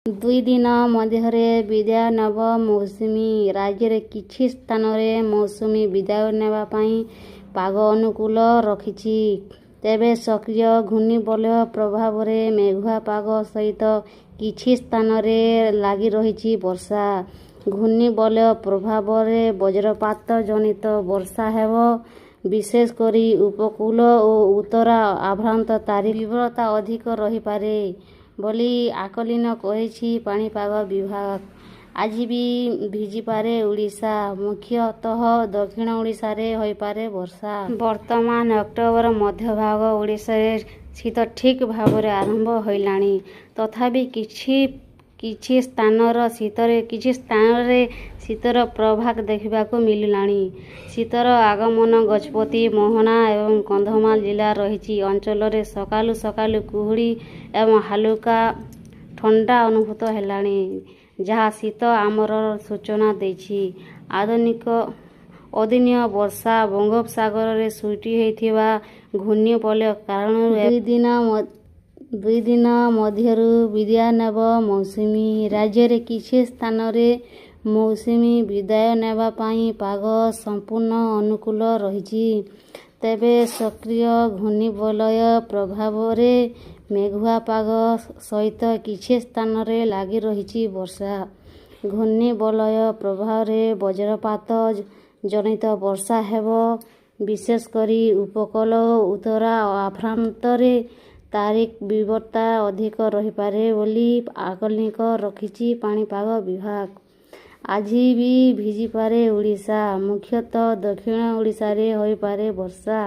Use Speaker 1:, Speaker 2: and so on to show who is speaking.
Speaker 1: 2 ଦିନ ମଧ୍ୟରେ ବିଦାୟ ନେବ ମୌସୁମୀ। ରାଜ୍ୟରେ କିଛି ସ୍ଥାନରେ ମୌସୁମୀ ବିଦାୟ ନେବା ପାଇଁ ପାଗ ଅନୁକୂଳ ରଖିଛି। ତେବେ ସକ୍ରିୟ ଘୂର୍ଣ୍ଣିବଳୟ ପ୍ରଭାବରେ ମେଘୁଆ ପାଗ ସହିତ କିଛି ସ୍ଥାନରେ ଲାଗି ରହିଛି ବର୍ଷା। ଘୂର୍ଣ୍ଣିବଳୟ ପ୍ରଭାବରେ ବଜ୍ରପାତ ଜନିତ ବର୍ଷା ହେବ। ବିଶେଷ କରି ଉପକୂଳ ଓ ଉତ୍ତର ଆଭ୍ରାନ୍ତ ତାରିଖ ତୀବ୍ରତା ଅଧିକ ରହିପାରେ ବୋଲି ଆକଳନ କରିଛି ପାଣିପାଗ ବିଭାଗ। ଆଜି ବି ଭିଜିପାରେ ଓଡ଼ିଶା। ମୁଖ୍ୟତଃ ଦକ୍ଷିଣ ଓଡ଼ିଶାରେ ହୋଇପାରେ ବର୍ଷା। ବର୍ତ୍ତମାନ ଅକ୍ଟୋବର ମଧ୍ୟଭାଗ ଓଡ଼ିଶାରେ ଶୀତ ଠିକ୍ ଭାବରେ ଆରମ୍ଭ ହୋଇଲାଣି। ତଥାପି କିଛି ସ୍ଥାନରେ ଶୀତର ପ୍ରଭାବ ଦେଖିବାକୁ ମିଳିଲାଣି। ଶୀତର ଆଗମନ ଗଜପତି, ମୋହନା ଏବଂ କନ୍ଧମାଳ ଜିଲ୍ଲା ରହିଛି ଅଞ୍ଚଳରେ ସକାଳୁ ସକାଳୁ କୁହୁଡ଼ି ଏବଂ ହାଲୁକା ଥଣ୍ଡା ଅନୁଭୂତ ହେଲାଣି, ଯାହା ଶୀତ ଆରମ୍ଭର ସୂଚନା ଦେଇଛି। ଅଦିନିଆ ବର୍ଷା ବଙ୍ଗୋପସାଗରରେ ସୃଷ୍ଟି ହୋଇଥିବା ଘୂର୍ଣ୍ଣିବଳୟ କାରଣରୁ 2 ଦିନ ମଧ୍ୟରୁ ବିଦାୟ ନେବ ମୌସୁମୀ। ରାଜ୍ୟରେ କିଛି ସ୍ଥାନରେ ମୌସୁମୀ ବିଦାୟ ନେବା ପାଇଁ ପାଗ ସମ୍ପୂର୍ଣ୍ଣ ଅନୁକୂଳ ରହିଛି। ତେବେ ସକ୍ରିୟ ଘୂର୍ଣ୍ଣିବଳୟ ପ୍ରଭାବରେ ମେଘୁଆ ପାଗ ସହିତ କିଛି ସ୍ଥାନରେ ଲାଗି ରହିଛି ବର୍ଷା। ଘୂର୍ଣ୍ଣିବଳୟ ପ୍ରଭାବରେ ବଜ୍ରପାତ ଜନିତ ବର୍ଷା ହେବ। ବିଶେଷ କରି ଉପକୂଳ ଓ ଉତ୍ତର ଆଭ୍ୟନ୍ତରରେ ତାରିଖ ତୀବ୍ରତା ଅଧିକ ରହିପାରେ ବୋଲି ଆକଳନ ରଖିଛି ପାଣିପାଗ ବିଭାଗ। ଆଜି ବି ଭିଜିପାରେ ଓଡ଼ିଶା। ମୁଖ୍ୟତଃ ଦକ୍ଷିଣ ଓଡ଼ିଶାରେ ହୋଇପାରେ ବର୍ଷା।